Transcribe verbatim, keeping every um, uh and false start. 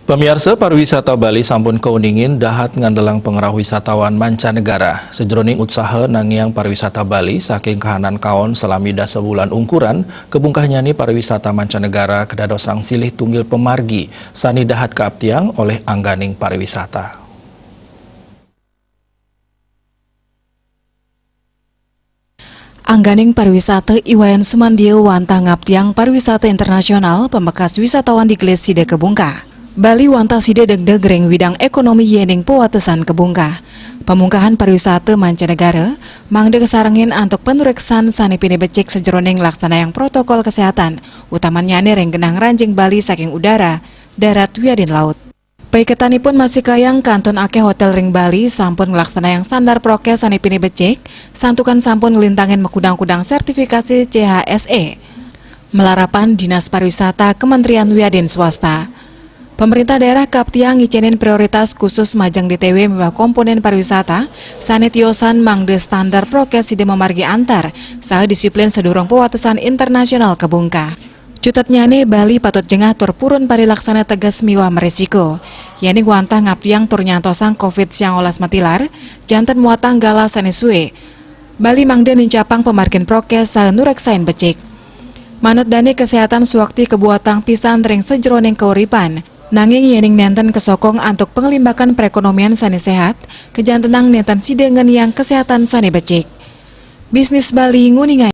Pamiarsa, pariwisata Bali sampun kauningin dahat ngandelang pangrauh wisatawan mancanegara. Sajeroning utsaha nangiang pariwisata Bali saking kahanan kaon salami dasa bulan ungkuran, kabungkahnyané pariwisata mancanegara kadadosang silih tunggil pamargi sané dahat kaaptiang olih angganing pariwisata. Angganing pariwisata I Wayan Sumandia wantah ngaptiang pariwisata internasional pamekas wisatawan digelis sida kabungkah. Bali wantah sida degdeg ring widang ékonomi yéning pawatesan kabungkah. Pamungkahan pariwisata mancanegara mangda kasarengin antuk panureksan sané pinih becik sajeroning nglaksanayang protokol kesehatan, utamannyané ring genah ngranjing Bali saking udara, darat wiadin laut. Paiketanipun masih kayang kantun akéh hotél ring Bali sampun nglaksanayang standar prokés sané pinih becik, santukan sampun nglintangin makudang-kudang sertifikasi C H S E. Malarapan Dinas Pariwisata, Kementerian wiadin swasta. Pemerintah daerah kaaptiang ngicénin prioritas khusus majeng D T W miwah komponen pariwisata sané tiosan mangda standar prokés sida mamargi antar saha disiplin sadurung pawatesan internasional kabungkah. Cutetnyané, Bali patut jengah tur purun parilaksana teges miwah mrisiko. Yéning wantah ngaptiang tur nyantosang covid siang olas matilar, janten muatang galah sané sué. Bali mangda nincapang pamargin prokés saha nureksain becik. Manut dané, kesehatan suakti kabuatang pisan ring sajeroning kauripan. Nanging yéning nénten kasokong antuk panglimbakan perékonomian sané séhat, kajantenang nénten sida ngeniang kesehatan sané becik. Bisnis Bali nguningain.